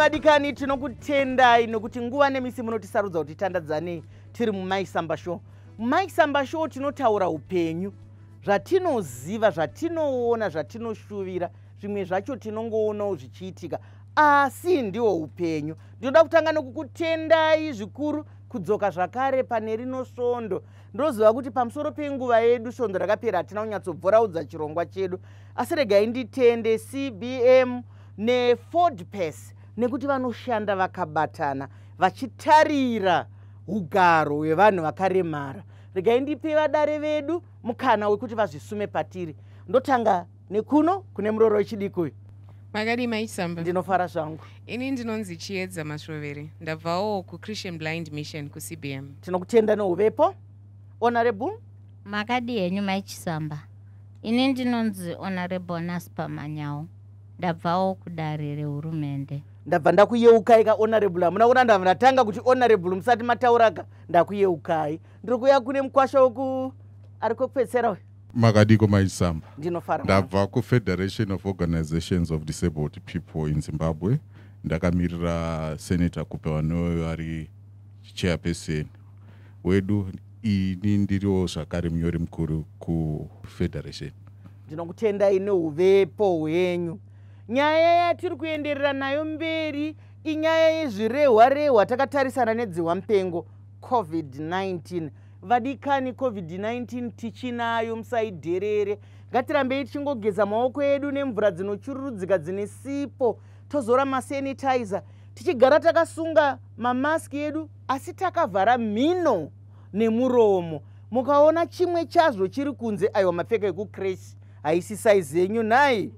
Vadikani, tinokutendai nokuti nguva nemisi munotisarudza kuti tandadzanei tiri muMai Samba Show. MuMai Samba Show tinotaura upenyu, zvatinoziva, zvatinoona, zvatinoshuvira. Zvimwe zvacho tinongoonawo zvichiitika, asi ndiwo upenyu. Ndinoda kutanga nokukutendai zvikuru kudzoka zvakare pane rino svondo. Ndoziva kuti pamusoro penguva yedu svondo rakapera hatina kunyatsobvoraudza chirongwa chedu, asi regai nditende CBM neFord Pass nekuti vanoshanda vakabatana vachitarira ugaro hwevanhu vakaremara. Regai ndipe vadare vedu mukana wekuti vazvisume patiri. Ndotanga nekuno kune muroro wechidiki uyu. Makadii, Maisamba? Ndinofara zvangu. Ini ndinonzi Chiedza Masvovere, ndabvawo kuChristian Blind Mission, kuCBM. Tinokutenda neuvepo. Honorable. Makadi henyu, Maichisamba? Ini ndinonzi Honorable Naspa Manyau, ndabvawo kudare rehurumende. Ndabva ndakuyeukai ka, Honorable. Hamuna kuona ndabva ndatanga kuti Honorable musati matauraka. Ndakuyeukai. Ndiri kuuya kune mukwasha weku ari kwekupedzisira uyu. Makadiko, Maisamba? Ndinofara. Ndabva kuFederation of Organizations of Disabled People in Zimbabwe. Ndakamirira Senator Kupe vanove vari chairperson wedu. Ini ndiriwo zvakare munyori mukuru kufederation. Ndinokutendai neuvepo hwenyu. Nyaya yatiri kuenderera nayo mberi inyaya yezvirehwa rehwa takatarisana nedzihwa mupengo COVID-19. Vadikani, COVID-19 tichinayo, musaidherere. Ngatirambei tichingogeza maoko edu nemvura dzinochururudzika dzine sipo, tozora masanitizer, tichigara takasunga mamaski edu asi takavhara mhino nemuromo. Mukaona chimwe chazvo chiri kunze, aiwa, mapfeka ekucreche, haisi saizi yenyu nhai.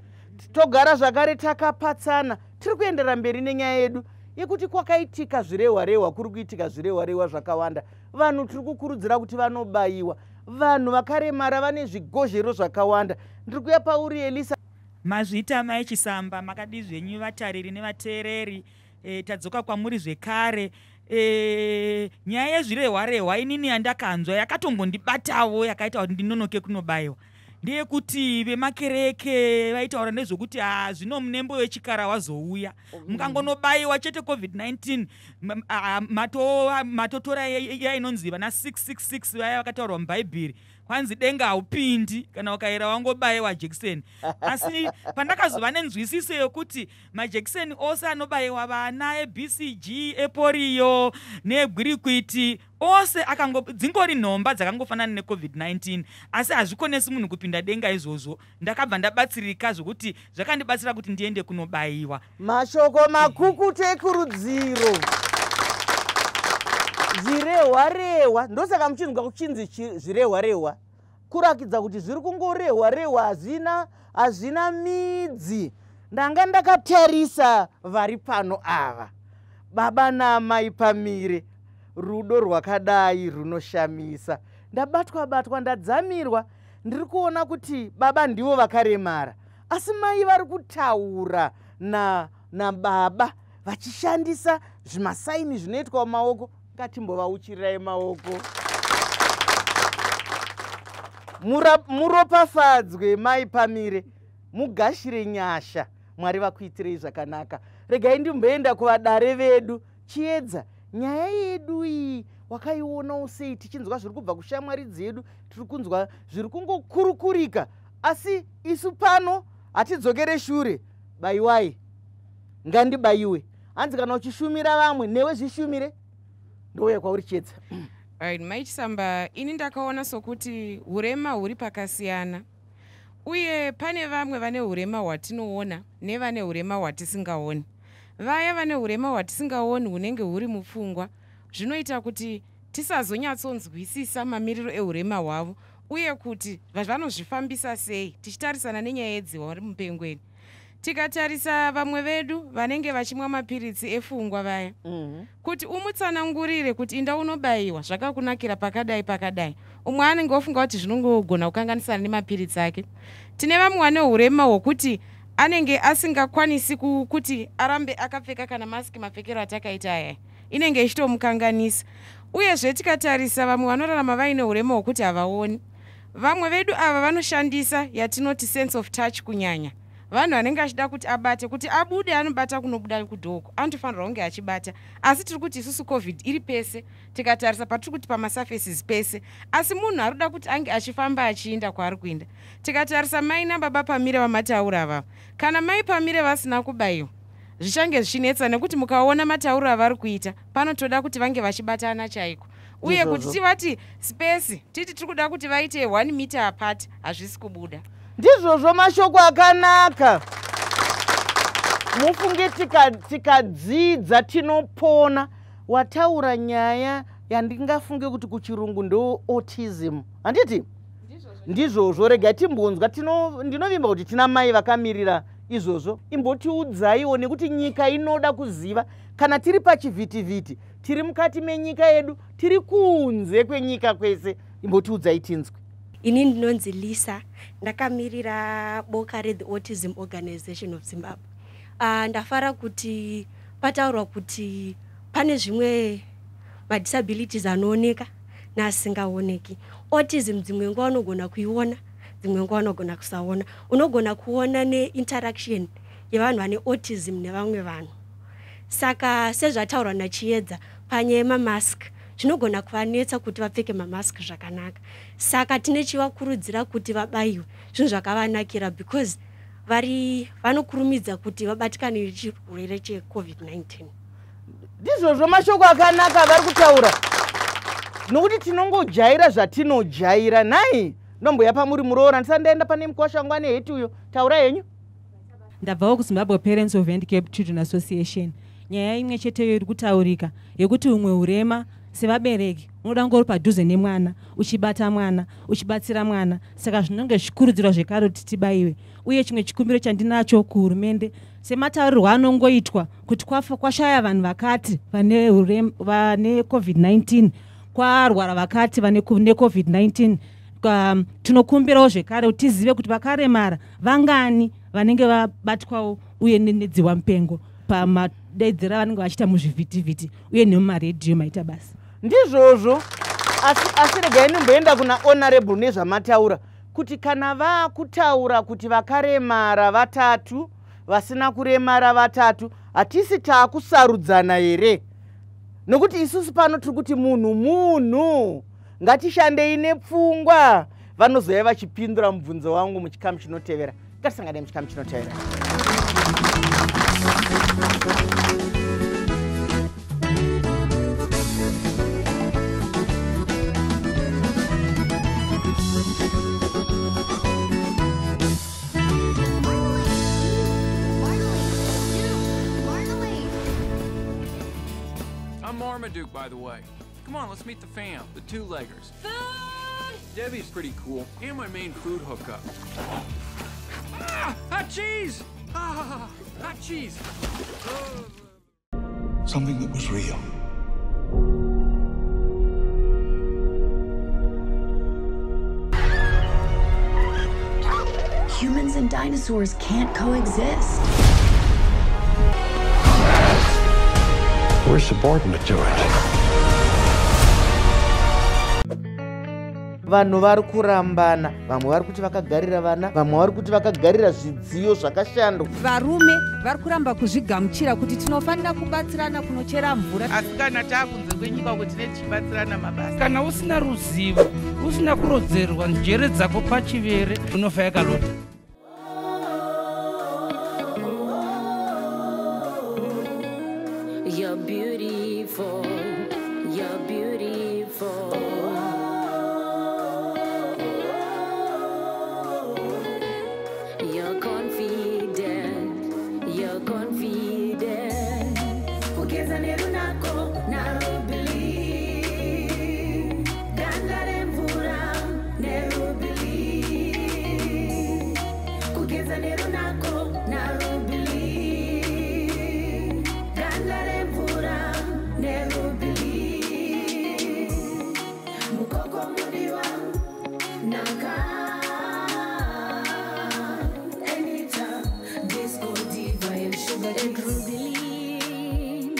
Togara zvakare takapatsana. Tiri kuendera mberi nenyaya yedu yekuti kwakaitika zvirehwa rehwa, kuri kuitika zvirehwa rehwa zvakawanda. Vanhu tiri kukurudzira kuti vanobayiwa. Vanhu vakaremara vane zvigozhero zvakawanda. Ndiri kuya pauri, Elisa. Mazvita, Mai Chisamba. Makadi zvenyu, vatariri nevateereri? Tadzoka kwamuri zvekare. Nyaya yezvirehwa rehwa inini yandakanzwa yakatombondibatawo, yakaita kuti ndinonoke kunobayiwa, ndeyekuti vemakereke vaitaura nezvokuti ha, zvino munembo wechikara wazouya, mukangonobayiwa chete COVID-19, matotora iya inonzi vana 666 vaya vakataurwa mubhaibheri, kwanzi denga haupindi kana ukayera wangobayiwa jekiseni. Asi pandakazova nenzwisiso yokuti majekiseni ose anobayiwa vana, eBCG, epolio negwirikwiti, ose akango dzingori nhomba dzakangofanana neCOVID-19, asi hazvikonesi munhu kupinda denga izvozvo, ndakabva ndabatsirika zvokuti zvakandibatsira kuti ndiende kunobayiwa. Mashoko makukutu ekurudziro. Zvirehwa rehwa, ndosaka muchinzwa kuchinzi zvirehwa rehwa, kurakidza kuti zviri kungorehwa rehwa, hazvina midzi. Ndanga ndakatarisa vari pano ava, baba naamai Pamire. Rudo rwakadai runoshamisa. Ndabatwa batwa, ndadzamirwa. Ndiri kuona kuti baba ndivo vakaremara, asi mai vari kutaura nababa vachishandisa zvimasaini zvinoitwa mumaoko. Ngatimbovauchirirai maoko. Muropafadzwe, mai Pamire. Mugashire nyasha. Mwari vakuitirei zvakanaka. Regai ndimboenda kuvadare vedu. Chiedza, nyaya yedu iyi wakaionawo sei, tichinzwa zviri kubva kushamwari dzedu, tiri kunzwa zviri kungokurukurika, asi isu pano hatidzokere shure? Bayiwai, ngandibayiwe. Hanzi kana uchishumira vamwe, newe zvishumire. Ndouya kwauri, Chiedza. Right, Maichisamba, ini ndakaona sokuti urema huri pakasiyana, uye pane vamwe vane urema hwatinoona nevane urema hwatisingaoni. Vaya vane urema hwatisingaoni hunenge huri mupfungwa, zvinoita kuti tisazonyatsonzwisisa mamiriro eurema hwavo uye kuti vanozvifambisa sei. Tichitarisana nenyaya yedzihwa uri mupengweni, tikatarisa vamwe vedu vanenge vachimwa mapiritsi efungwa vaya, kuti umutsanangurire kuti inda unobayiwa zvakakunakira pakadai pakadai, umwe anenge ofunga kuti zvinongogona kukanganisana nemapiritsi ake. Tine vamwe vane urema hwokuti anenge asingakwanisi kuti arambe akapfeka kana masiki, mapfekero atakaita aya inenge ichitomukanganisa. Uyezve tikatarisa vamwe vanorarama vaine urema hwokuti havaoni, vamwe vedu ava vanoshandisa yatinoti sense of touch kunyanya. Vanhu vanenge achida kuti abate, kuti abude anobata kunobuda kudhoko, anotofanirwa kunge achibata. Asi tiri kuti isusu COVID iri pese, tikatarisa patiri kuti pamasurfaces pese, asi munhu ari kuda kuti ange achifamba achiinda kwaari kuinda. Tikatarisa mai nababa Pamire vamataura avava, kana mai Pamire vasina kubayiwa, zvichange zvichinetsa, nekuti mukaona matauro avari kuita, panotoda kuti vange vachibatana chaiko, uye kuti tivati space, titi tiri kuda kuti vaite 1 meter apart, hazvisi kubuda. Ndizvozvo, mashoko akanaka. Mufunge tikadzidza tinopona. Wataura nyaya yandingafunge kuti kuchirungu ndo autism, handiti? Ndizvozvo. Regai timbonzwa. Ndinovimba kuti tina mai vakamirira izvozvo. Imbotiudzaiwo, nekuti nyika inoda kuziva kana tiri pachivhitivhiti, tiri mukati menyika yedu, tiri kunze kwenyika kwese. Imbotiudzai tinzwe. Ini ndinonzi Lisa, ndakamirira boka reThe Autism Organization of Zimbabwe. Ndafara kuti pataurwa kuti pane zvimwe madisabilities anooneka neasingaoneki. Autism dzimwe nguva unogona kuiona, dzimwe nguva unogona kusaona. Unogona kuona neinteraction yevanhu vane autism nevamwe vanhu. Saka sezvataurwa naChiedza panyaya yemamask, zvinogona kuvanetsa kuti vapfeke mamask zvakanaka. Saka tine chivakurudzira kuti vabayiwe. Zvinhu zvakavanakira because vari vanokurumidza kuti vabatikane nechirwere cheCovid-19. Ndizvozvo, mashoko akanaka vari kutaura, nokuti tinongojaira zvatinojaira. Nhai, ndomboya pamuri muroora ndisati ndaenda pane mukwasha wangu ane heti uyo. Taura henyu. Ndabvawo kuZimbabwe Parents of Handicapped Children Association. Nyaya imwe cheteyo iri kutaurika yekuti humwe urema, sevabereki unoda kunge uri padhuze nemwana, uchibata mwana, uchibatsira mwana. Saka zvinonge zvichikurudzirwa zvekare kuti tibayiwe. Uye chimwe chikumbiro chandinacho kuhurumende, semataurirwo anongoitwa kuti kwafa kwashaya vanhu vakati vane COVID-19, kwarwara vakati vane neCovid-19, tinokumbirawo zvekare kuti tizive kuti vakaremara vangani vanenge vabatwawo uye nedziwa mupengo pamadaidziro avanenge vachiita muzvivhitivhiti uye nemumaredhiyo. Maita basa. Ndizvozvo. Asi regai ndimboenda kuna Honorable nezvamataura kuti kana vaakutaura kuti vakaremara vatatu, vasina kuremara vatatu, hatisi taakusarudzana here? Nokuti isusu pano tiri kuti munhu munhu, ngatishandei nepfungwa. Vanozouya vachipindura mubvunzo wangu muchikamu chinotevera. Ngatisanganei muchikamu chinotevera. I'm Marmaduke, by the way. Come on, let's meet the fam, the two-leggers. Food! Debbie's pretty cool, and my main food hookup. Ah! Hot cheese! Ah! Hot cheese! Something that was real. Humans and dinosaurs can't coexist. We're subordinate to it. Vanhu vari kurambana, vamwe vari kuti vakagarira vana, vamwe vari kuti vakagarira zvidziyo zvakashandwa. Varume vari kuramba kuzvigamuchira kuti tinofanira kubatsirana kunochera mvura. Asi kana taakunze kwenyika uko, tine tichibatsirana mabasa. Kana usina ruzivo, usina kurodzerwa njere dzako pachivere, unofa yakalota. You're beautiful. You're beautiful. You're confident. You're confident. Kugeza nerunako naRubili. Ganda remvura neRubili. Kugeza nerunako naRubili. Ganda remvura neRubili. Mukoko mudiwa naka. Anita, Disco Diva and Sugar and Rubilin.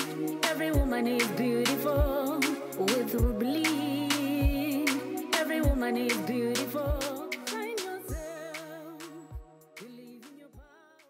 Every woman is beautiful with Rubilin. Every woman is beautiful. Find yourself. Believe in your power.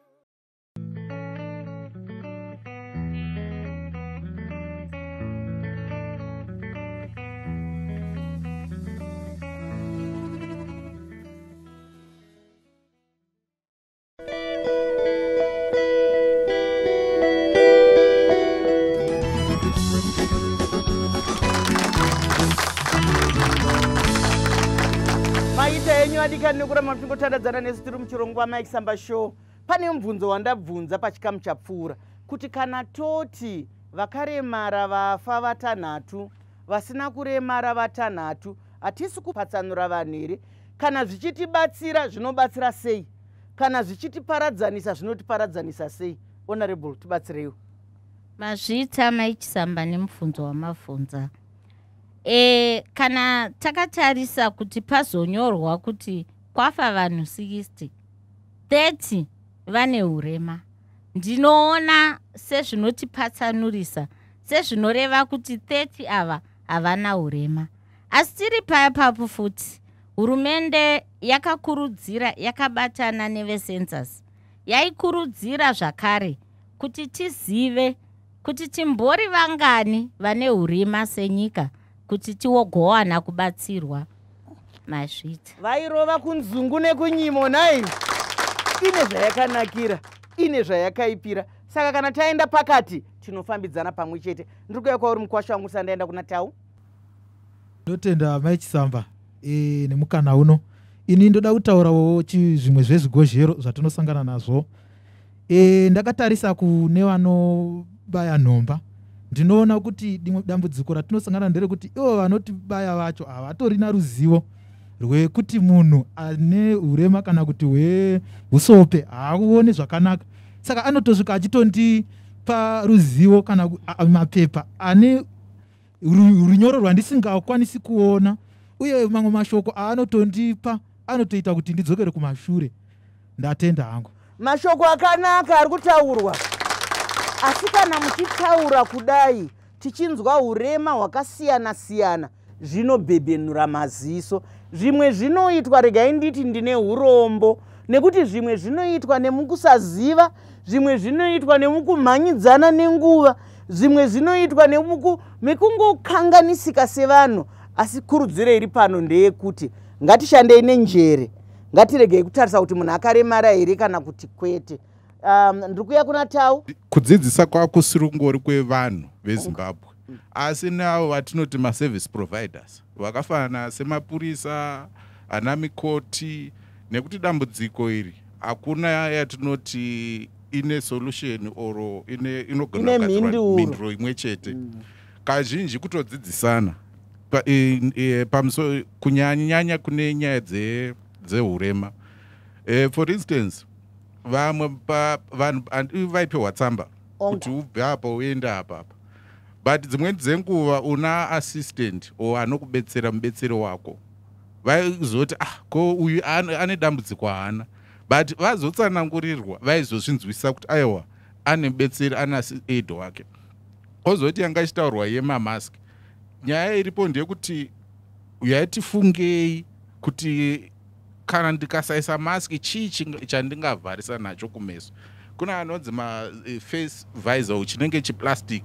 Vadikani nekuramba muchingotandadzana nesu tiri muchirongwa Mike Samba Show. Pane mubvunzo wandabvunza pachikamu chapfuura kuti kana toti vakaremara vafa vatanhatu, vasina kuremara vatanhatu, hatisi kupatsanura vanhu here? Kana zvichitibatsira zvinobatsira sei? Kana zvichitiparadzanisa zvinotiparadzanisa sei? Honorable, tibatsireiwo. Mazviita Maichisamba nemubvunzo wamabvunza. Kana takatarisa kuti pazonyorwa kuti kwafa vanhu 60, 30 vane urema, ndinoona sezvinotipatsanurisa, sezvinoreva kuti 30 ava havana urema. Asi tiri papapo futi, hurumende yakakurudzira, yakabatana nevecensus, yaikurudzira zvakare kuti tizive kuti timbori vangani vane urema senyika, kuti tiwogowana kubatsirwa. Mazvita. Vairova kunzungu nekunyimo nai. Ine zvayakanakira, ine zvayakaipira. Saka kana taenda pakati tinofambidzana pamwe chete. Ndiri kuuya kwauri mukwasha wangu, sandaenda kuna Tau. Ndotenda Mai Chisamba nemukana uno. Ini ndoda kutaurawo zvimwe zvezvigozhero zvatinosangana nazvo. Ndakatarisa kune vanobaya nhomba, ndinoona kuti rimwe dambudziko ratinosangana nderekuti ivo vanotibaya vacho havatorina ruzivo rwekuti munhu ane urema kana kuti hweusope haaoni zvakanaka. Saka anotosvika achitondipa ruzivo kana mapepa ane runyoro rwandisingakwanisi kuona, uye mamwe mashoko aanotondipa anotoita kuti ndidzokere kumashure. Ndatenda hangu. Mashoko akanaka ari kutaurwa, asi kana muchitaura kudai tichinzwa urema hwakasiyana siyana zvinobhebhenura maziso. Zvimwe zvinoitwa, regai nditi ndine urombo nekuti zvimwe zvinoitwa nemukusaziva, zvimwe zvinoitwa nemukumhanyidzana nenguva, zvimwe zvinoitwa nemukungokanganisika sevanhu. Asi kurudziro iri pano ndeyekuti ngatishandei nenjere, ngatiregei kutarisa kuti munhu akaremara here kana kuti kwete. Ndiri kuuya kuna Tau. Kudzidzisa kwakusiri kungori kwevanhu veZimbabwe, asi neavo vatinoti maservice providers vakafanana semapurisa, ana mikoti, nekuti dambudziko iri hakuna yatinoti ine solution or inogona Ine kugadzirwa mhinduro. Mhinduro imwe chete. Kazhinji kutodzidzisana pamusoro, kunyanyanya kune nyaya dzeurema. For instance, vamwe vanhu vaipiwa tsamba kuti ubve apa uende apa apa, but dzimweni dzenguva una assistant or anokubetsera, mubetseri wako, vaizoti, "Ah, ko uyu ane dambudziko haana?" But vazotsanangurirwa vaizozvinzwisisa kuti aiwa, ane mubetseri, ane aid wake. Kozoti yanga ichitaurwa yemamask, nyaya iripo ndeyekuti yaitifungei kuti kana ndikasaisa maski, chii chandingavharisa nacho kumeso? Kuna anonzi maface visor, chinenge chiplastic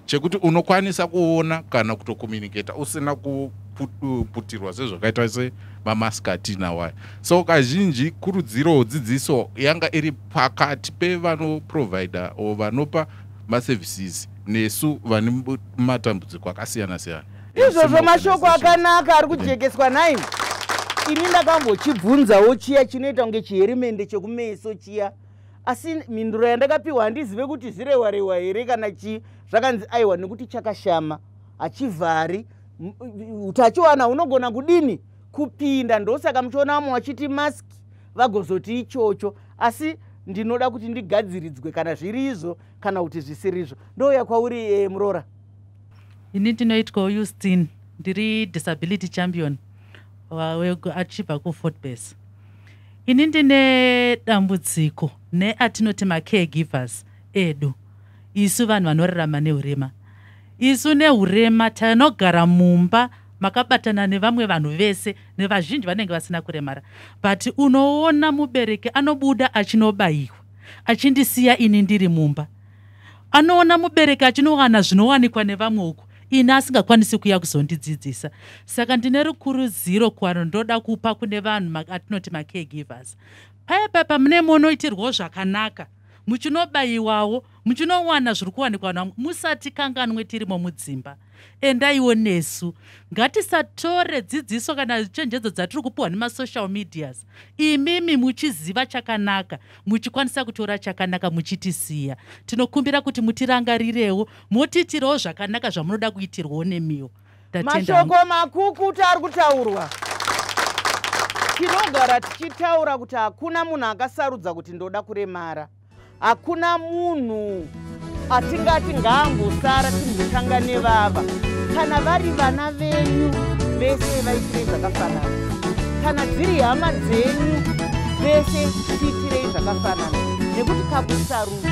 chekuti unokwanisa kuona kana kutocommunicata usina kuputirwa sezvakaita semamask atinawo aya. So kazhinji kurudziro, dzidziso yanga iri pakati pevanoprovida or vanopa maservices nesu vane matambudziko akasiyana siyana. Izvozvo mashoko akanaka ari kujekeswa. Nai ini ndakambochibvunzawo chiya chinoita kunge chiherimende chekumeso chiya, asi mhinduro yandakapiwa handizive kuti zvirewarewa here kana chii. Zvakanzi aiwa, nekuti chakashama, hachivhari, utachiwana hunogona kudini kupinda. Ndosaka muchiona vamwe vachiti maski, vagozoti ichocho. Asi ndinoda kuti ndigadziridzwe kana zviri izvo kana kuti zvisiri izvo. Ndouya kwauri, Murora. Ini ndinoitwawo Justine, ndiri disability champion achibva kuFort Base. Ini ndine dambudziko neatinoti macaregivers edu, isu vanhu vanorarama neurema. Isu neurema tinogara mumba makabatana nevamwe vanhu vese, nevazhinji vanenge vasina kuremara, but unoona mubereki anobuda achinobayiwa achindisiya ini ndiri mumba. Anoona mubereki achinowana zvinowanikwa nevamwe uku, ini asingakwanisi kuya kuzondidzidzisa. Saka ndine rukurudziro kwano ndoda kupa kune vanhu atinoti macaregivers. Paya paya pamune munoitirwawo zvakanaka, Muchinobayiwawo, muchinowana zviri kuwanikwa navamwe. Musatikanganwe tirimo mudzimba. Endaiwo nesu. Ngatisatore dzidziso kana chenjedzo dzatiri kupiwa nemasocial medias. Imimi muchiziva chakanaka, muchikwanisa kutora chakanaka muchitisiya. Tinokumbira kuti mutirangarirewo, motiitirawo zvakanaka zvamunoda kuitirwawo nemiwo. Mashoko makukuta ari kutaurwa. Tinogara tichitaura kuti hakuna munhu akasarudza kuti ndoda kuremara. Hakuna munhu atingati ngaambosara timbotanga nevava. Kana vari vana venyu vese vaitirei zvakafanana. Kana dziri hama dzenyu vese tiitirei zvakafanana. Nekuti kakusarudza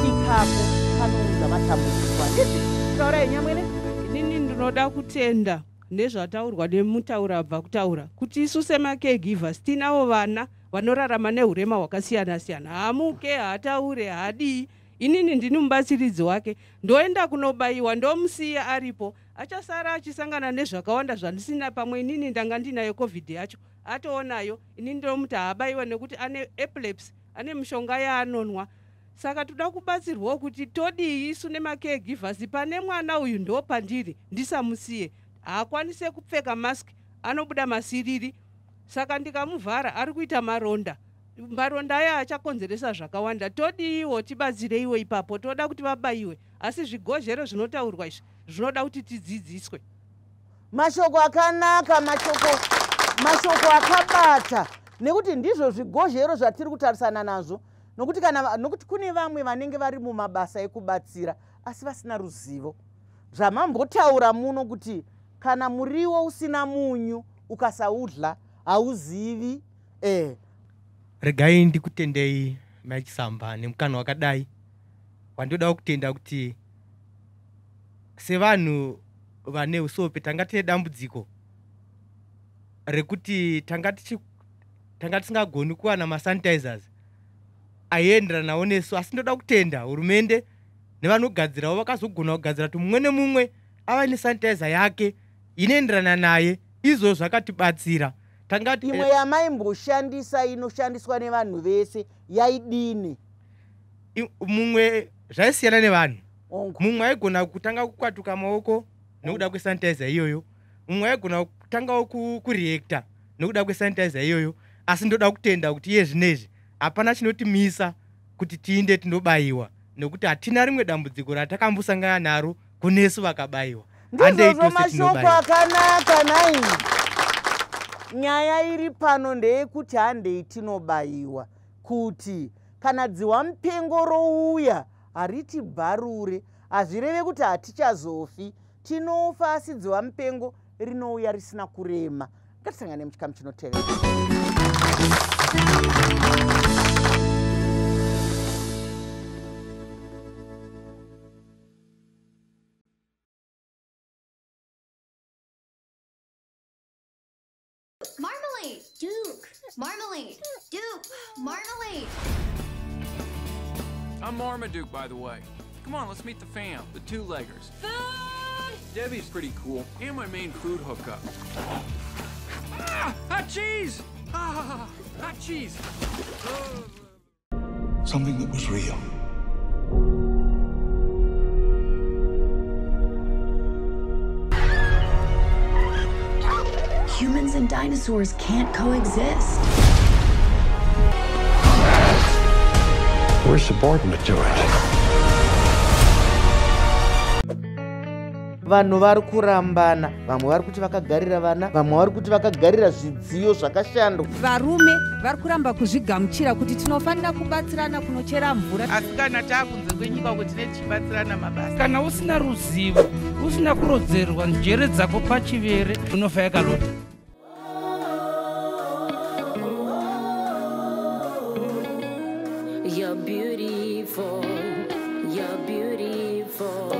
ikako kanounza matambudziko. Handiti? Taurai nyamwene. Inini ndinoda kutenda nezvataurwa nemutaura abva kutaura kuti isu semacaregivers tinavo vana vanorarama neurema hwakasiyana siyana. Haamuke, haataure, haadii. Inini ndini mubatsiridzi wake, ndoenda kunobayiwa ndomusiya aripo, achasara achisangana nezvakawanda zvandisina. Pamwe inini ndanga ndinayo COVID yacho atoonayo, inini ndomuti haabayiwa nekuti ane epilepsy, ane mishonga yaanonwa. Saka toda kubatsirwawo kuti todii isu nemacaregivers pane mwana uyu. Ndo pandiri ndisamusiye, haakwanise kupfeka mask, anobuda masiriri, saka ndikamuvhara ari kuita maronda. Maronda aya achakonzeresa zvakawanda. Todiiwo, tibatsireiwo ipapo. Toda kuti vabayiwe, asi zvigozhero zvinotaurwa izvi zvinoda kuti tidzidziswe. Mashoko akanaka, mashoko akabata, nekuti ndizvo zvigozhero zvatiri kutarisana nazvo. Nokuti kana nokuti kune vamwe vanenge vari mumabasa ekubatsira asi vasina ruzivo. Zvamambotaura muno kuti kana muriwo usina munyu ukasaudla hauzivi. Regai ndikutendei Mai Chisamba nemukana wakadai. Wandodawo kutenda kuti sevanhu vane usope tanga tine dambudziko rekuti tanga tisingagoni kuwana masanitizers aienderanawo nesu, asi ndoda kutenda hurumende nevanogadzirawo vakazogona kugadzira kuti mumwe nemumwe ava nesanitizer yake inoenderana naye. Izvo zvakatibatsira. Tangati imwe yamaimboshandisa inoshandiswa nevanhu vese yaidini? Mumwe zvaisiyana nevanhu. Mumwe aigona kutanga kukwatuka maoko nekuda kwesanitizer iyoyo, mumwe aigona kutangawo kureacta nekuda kwesanitizer iyoyo. Asi ndoda kutenda kuti iye zvinezvi hapana chinotimisa kuti tiinde tinobayiwa, nekuti hatina rimwe dambudziko ratakambosangana naro kunesu vakabayiwa. Ndizvozvo, mashoko akanaka. Nai nyaya iri pano ndeyekuti handei tinobayiwa, kuti kana dziwa mupengo rouya hariti bharure. Hazvireve kuti hatichazofi, tinofa, asi dziwa mupengo rinouya risina kurema. Ngatisangane muchikamu chinotevera. Marmalade! Duke! Marmalade! Duke! Marmalade! I'm Marmaduke, by the way. Come on, let's meet the fam, the two-leggers. Food! Debbie's pretty cool, and my main food hookup. Ah! Hot cheese! Ah! Hot cheese! Oh. Something that was real. Humans and dinosaurs can't coexist. We're subordinate to it. Vanhu vari kurambana, vamwe vari kuti vakagarira vana, vamwe vari kuti vakagarira zvidziyo zvakashandwa. Varume vari kuramba kuzvigamuchira kuti tinofanira kubatsirana kunochera mvura. Asi kana taakunze kwenyika uko tine tichibatsirana mabasa. Kana usina ruzivo, usina kurodzerwa njere dzako pachivere, unofa yakalota. You're beautiful, you're beautiful.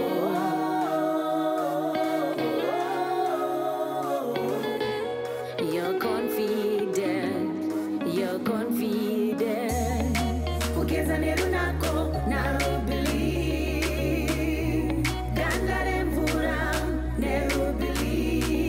You're confident, you're confident. Kugeza nerunako narubili. Ganda remvura nerubili.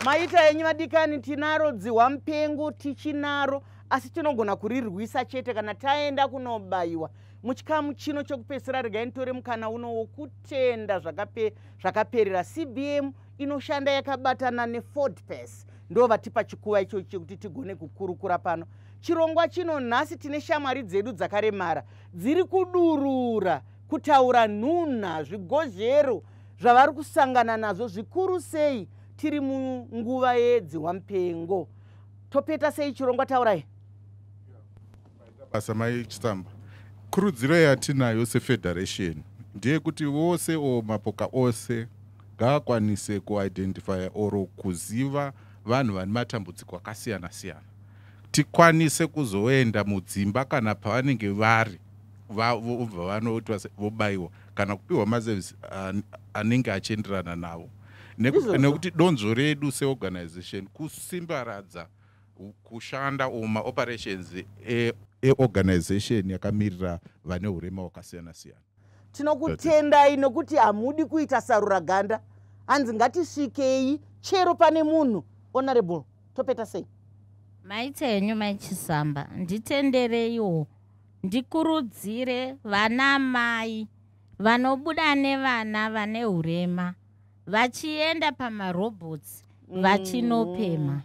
Maita henyu vadikani, tinaro dzihwa mupengo, tichinaro, asi tinogona kurirwisa chete kana taenda kunobayiwa. Muchikamu chino chokupedzisira, regai nditore mukana uno wokutenda zvakaperera CBM inoshanda yakabatana neFord Pace, ndo vatipa chikuva ichochi chekuti tigone kukurukura pano chirongwa chino nhasi. Tine shamwari dzedu dzakaremara dziri kudurura kutaura nhunha, zvigozhero zvavari kusangana nazvo, zvikuru sei tiri munguva yedzihwa mupengo. Topeta sei chirongwa? Taurai. Basa, Mai Chitsamba. Kurudziro yatinayo sefederation ndeyekuti vose o mapoka ose ngaakwanise kuidentifya or kuziva vanhu vane matambudziko akasiyana siyana, tikwanise kuzoenda mudzimba kana pavanenge vari, vobva vanoitwa vobayiwa kana kupiwa maservice anenge achienderana navo. Nekuti donzvo redu seorganization kusimbaradza kushanda maoperations eorganization yakamirira vane urema hwakasiyana siyana. Tinokutendai nokuti hamudi kuita saruraganda, hanzi ngatisvikei chero pane munhu. Honorable, topeta sei? Maita henyu, Mai Chisamba. Nditendereiwo ndikurudzire vana mai vanobuda nevana vane urema vachienda pamarobots vachinopema.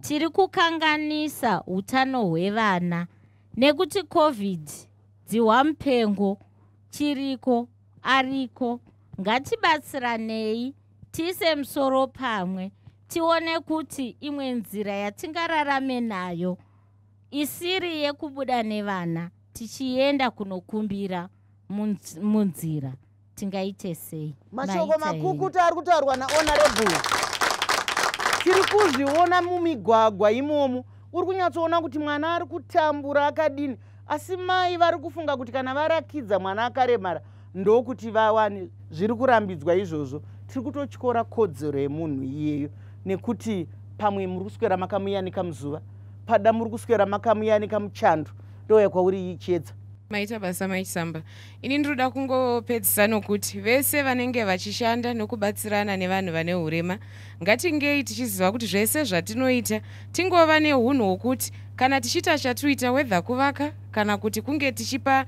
Tiri kukanganisa utano hwevana nekuti COVID, dzihwa mupengo chiriko, ariko. Ngatibatsiranei, tiise musoro pamwe, tione kuti imwe nzira yatingararame nayo isiri yekubuda nevana tichienda kunokumbira munzira tingaite sei. Mashoko Maita henyu. makukuta ari kutaurwa nahonorable. Tiri kuzviona mumigwagwa imomo, uri kunyatsoona kuti mwana ari kutambura akadini, asi mai vari kufunga kuti kana varakidza mwana akaremara ndokuti vawane. Zviri kurambidzwa izvozvo. Tiri kutotyora kodzero yemunhu iyeyo, nekuti pamwe muri kuswera makamuyanika muzuva, pada muri kuswera makamuyanika muchando. Ndouya kwauri, Chiedza. Maita basa, Mai Chisamba. Ini ndinoda kungopedzisa nokuti vese vanenge vachishanda nokubatsirana nevanhu vane urema, ngatingei tichiziva kuti zvese zvatinoita tingova neunhu hwokuti kana tichiita chatuita, whether kuvaka kana kuti kunge tichipa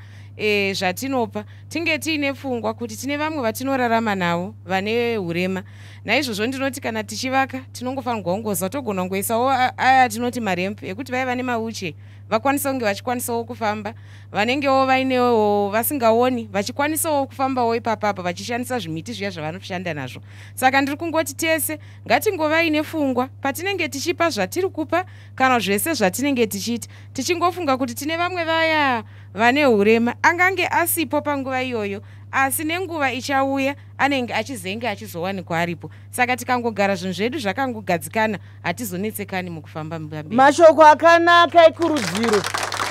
zvatinopa, tinge tiine pfungwa kuti tine vamwe vatinorarama navo vane urema. Naizvozvo ndinoti kana tichivaka tinongofanirwa kungoziva togona kungoisawo aya tinoti maramp ekuti vaya vane mawheelchair vakwanisa kunge vachikwanisawo kufamba, vanengewo vainewo vasingaoni vachikwanisawo kufambawo ipapapa vachishandisa zvimiti zviya zvavanoshanda nazvo. Saka ndiri kungoti tese ngatingovai nepfungwa patinenge tichipa zvatiri kupa kana zvese zvatinenge tichiita, tichingofunga kuti tine vamwe vaya vane urema, angange asipo panguva iyoyo, asi nenguva ichauya anenge achizenge achizowanikwa aripo. Saka tikangogara zvinhu zvedu zvakangogadzikana, hatizonetsekani mukufamba mberi. Mashoko akanaka ekurudziro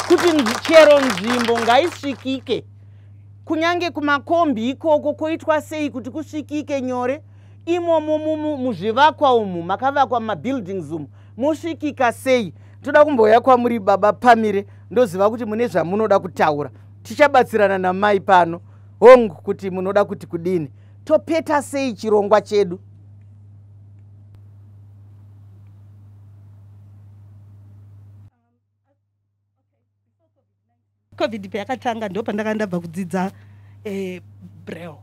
kuti chero nzvimbo ngaisvikike, kunyange kumakombi ikoko koitwa sei kuti kusvikike nyore imomo muzvivakwa umu makavakwa mumabuildings umu mosvikika sei. Toda kumboya kwamuri, baba Pamire. Ndoziva kuti mune zvamunoda kutaura. Tichabatsirana namai pano, hongu, kuti munoda kuti kudini, topeta sei chirongwa chedu. COVID payakatanga, ndo pandanga ndabva kudzidza braille.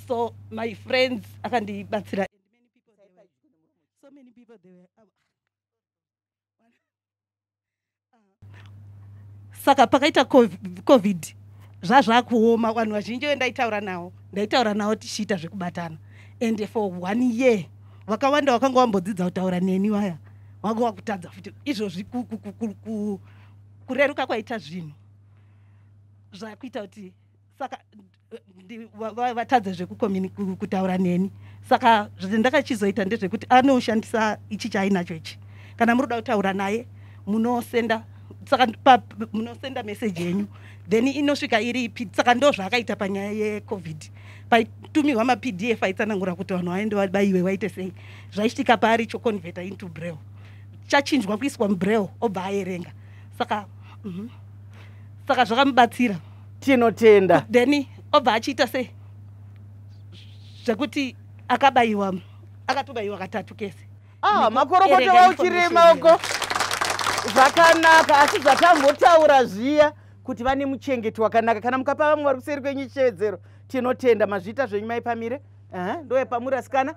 So my friends akandibatsira. So many people, they were, saka pakaita COVID zvazvakuoma. Vanhu vazhinji vendaitaura navo, ndaitaura navo tichiita zvekubatana, and for one year vakawanda vakanga vambodzidza kutaura neni vaya vanga vakutadza futi. Izvozvi kureruka kwaita zvinhu zvakuita kuti saka vatadze zvekutaura neni. Saka zvandakachizoita ndezvekuti anoshandisa ichi chaainacho ichi. Kana muri kuda kutaura naye, munosenda, saka munosenda meseji yenyu, then inosvika iri. Saka ndo zvaakaita panyaya yeCOVID. Paitumirwa maPDF aitsanangura kuti vanhu vaende vabayiwe, vaite sei, zvaichitika paari choconverta into braille, chachinjwa kuiswa mubraille, obva aerenga. Saka Saka zvakamubatsira. Tinotenda. Then obva achiita sei zvekuti akabayiwa, akatobayiwa katatu kese. Ah, makorokoto vauchirema uko. Zvakanaka, asi zvatambotaura zviya kuti vane muchengeti wakanaka. Kana mukapa vamwe vari kuseri kwenyu chivedzero, tinotenda. Mazviita zvenyu maipamire. Ndoyepamuri asikana.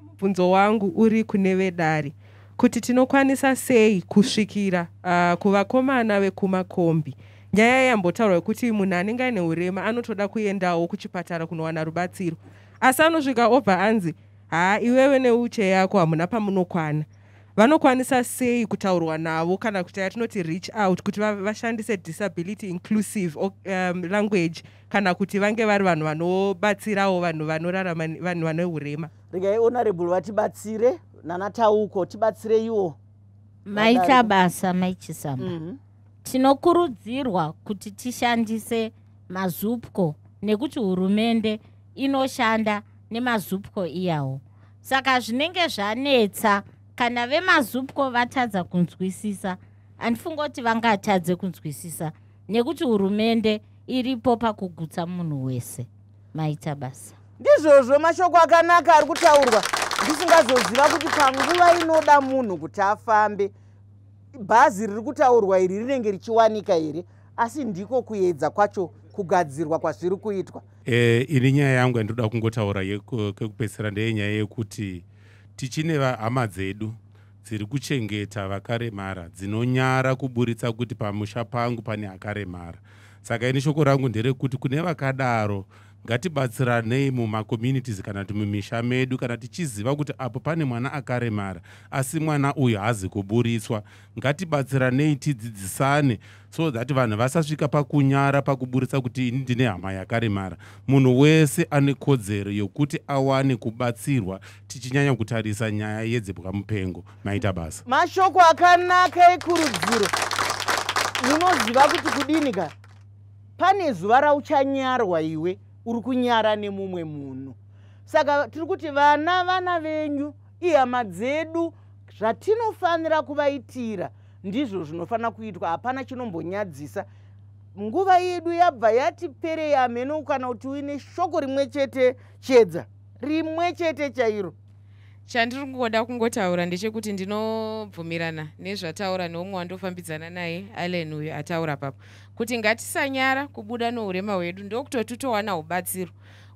Mubvunzo wangu uri kune vedare kuti tinokwanisa sei kusvikira kuvakomana vekumakombi. Nyaya yambotaurwa yekuti munhu anenge aine urema anotoda kuendawo kuchipatara kunowana rubatsiro, asi anosvika obva anzi haa, iwewe neuche yako hamuna pamunokwana. Vanokwanisa sei kutaurwa navo, kana kuti yatinoti reach out, kuti vashandise disability inclusive language, kana kuti vange vari vanhu vanobatsirawo vanhu vanorarama vanhu vane urema? Regai honorable vatibatsire, nana Tauko, tibatsireiwo. Maita basa, Maichisamba. Tinokurudzirwa kuti tishandise maZUPCO nekuti hurumende inoshanda nemaZUPCO iyawo. Saka zvinenge zvanetsa kana vemaZUPCO vatadza kunzwisisa, handifunga kuti vangatadze kunzwisisa nekuti hurumende iripo pakugutsa munhu wese. Maita basa. Ndizvozvo, mashoko akanaka ari kutaurwa. Ndisingazoziva kuti panguva inoda munhu kuti afambe, bhazi riri kutaurwa iri rinenge richiwanika here, asi ndiko kuedza kwacho kugadzirwa kwazviri kuitwa. Ini nyaya yangu yandoda kungotaura kekupedzisira ndeyenyaya yekuti tichine hama dzedu dziri kuchengeta vakaremara dzinonyara kuburitsa kuti pamusha pangu pane akaremara. Saka ini shoko rangu nderekuti kune vakadaro, ngatibatsiranei mumacommunities kana kuti mumisha medu. Kana tichiziva kuti apo pane mwana akaremara asi mwana uyu haazi kuburitswa, ngatibatsiranei, tidzidzisane so that vanhu vasasvika pakunyara pakuburitsa kuti ini ndine hama yakaremara. Munhu wese ane kodzero yokuti awane kubatsirwa, tichinyanya kutarisa nyaya yedzibwa mupengo. Maita basa. Mashoko akanaka ekurudziro. Munoziva kuti kudini ka, pane zuva rauchanyarwa iwe uri kunyara nemumwe munhu. Saka tiri kuti vana venyu ihama dzedu, zvatinofanira kuvaitira ndizvo zvinofanira kuitwa. Hapana chinombonyadzisa. Nguva yedu yabva yati perei. Hameno kana kuti uine shoko rimwe chete, Chiedza, rimwe chete chairo. Chandiri kungoda kungotaura ndechekuti ndinobvumirana nezvataura neumwe wandofambidzana naye, Allen, uyu ataura papo kuti ngatisanyara kubuda nourema hwedu, ndokutoti towana ubatsiro.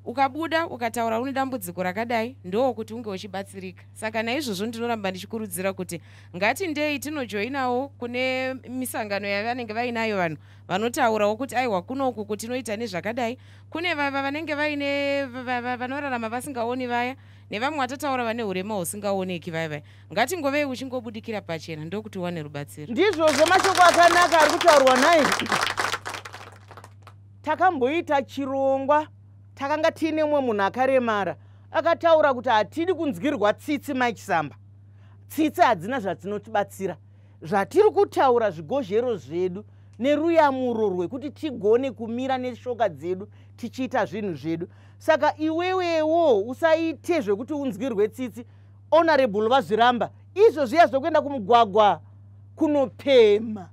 Ukabuda ukataura une dambudziko rakadai, ndokuti unge uchibatsirika. Saka naizvozvo ndinoramba ndichikurudzira kuti ngatindei tinojoinawo kune misangano yavanenge vainayo vanhu vanotaurawo kuti aiwa, kunoku kutinoita nezvakadai. Kune vava vanenge vaine vanorarama vasingaoni vaya, nevamwe vatataura vane urema husingaoneki vaya vaya, ngatingovei uchingobudikira pachena, ndokuti uwane rubatsiro. Ndizvozvo, mashoko akanaka ari kutaurwa naye. Takamboita chirongwa, takanga tiine mumwe munhu akaremara akataura kuti hatidi kunzwirwa tsitsi. Maichisamba, tsitsi hadzina zvadzinotibatsira. Zvatiri kutaura zvigozhero zvedu neruyamuro rwekuti tigone kumira neshoka dzedu tichiita zvinhu zvedu. Saka iwewewo usaite zvekuti unzwirwe tsitsi. Honorable vazviramba izvo zviya zvokuenda kumugwagwa kunopema.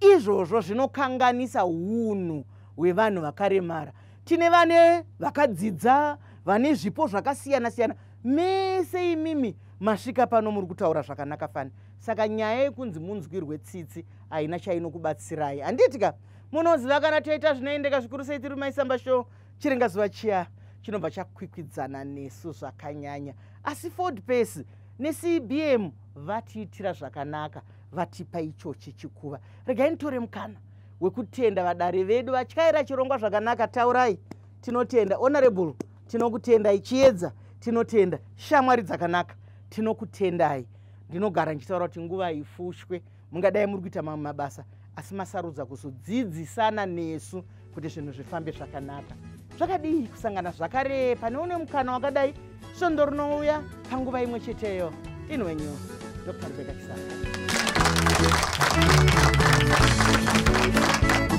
Izvozvo zvinokanganisa unhu hwevanhu vakaremara. Tine vane vakadzidza, vane zvipo zvakasiyana siyana. Mese imimi masvika pano muri kutaura zvakanaka fani. Saka nyaya yekunzi munzwirwe tsitsi haina chainokubatsirai, handiti ka? Munoziva kana toita zvinoendeka zvikuru sei, tiri Maisamba Show. Chiringazuva chiya chinobva chakwikwidzana nesu zvakanyanya, asi Ford Pace neCBM vatiitira zvakanaka, vatipa ichochi chikuva. Regai nditore mukana wekutenda vadare vedu vatyaira chirongwa zvakanaka. Taurai, tinotenda. Honorable, tinokutendai. Chiedza, tinotenda. Shamwari dzakanaka, tinokutendai. Ndinogara ndichitaura kuti nguva ifushwe, mungadai muri kuita mamwe mabasa, asi masarudza kuzodzidzisana nesu kuti zvinhu zvifambe zvakanaka. Zvakadii kusangana zvakare pane une mukana wakadai svondo rinouya panguva imwe cheteyo? Ini wenyu Dr Rebecca Chisamba.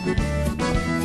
Thank you.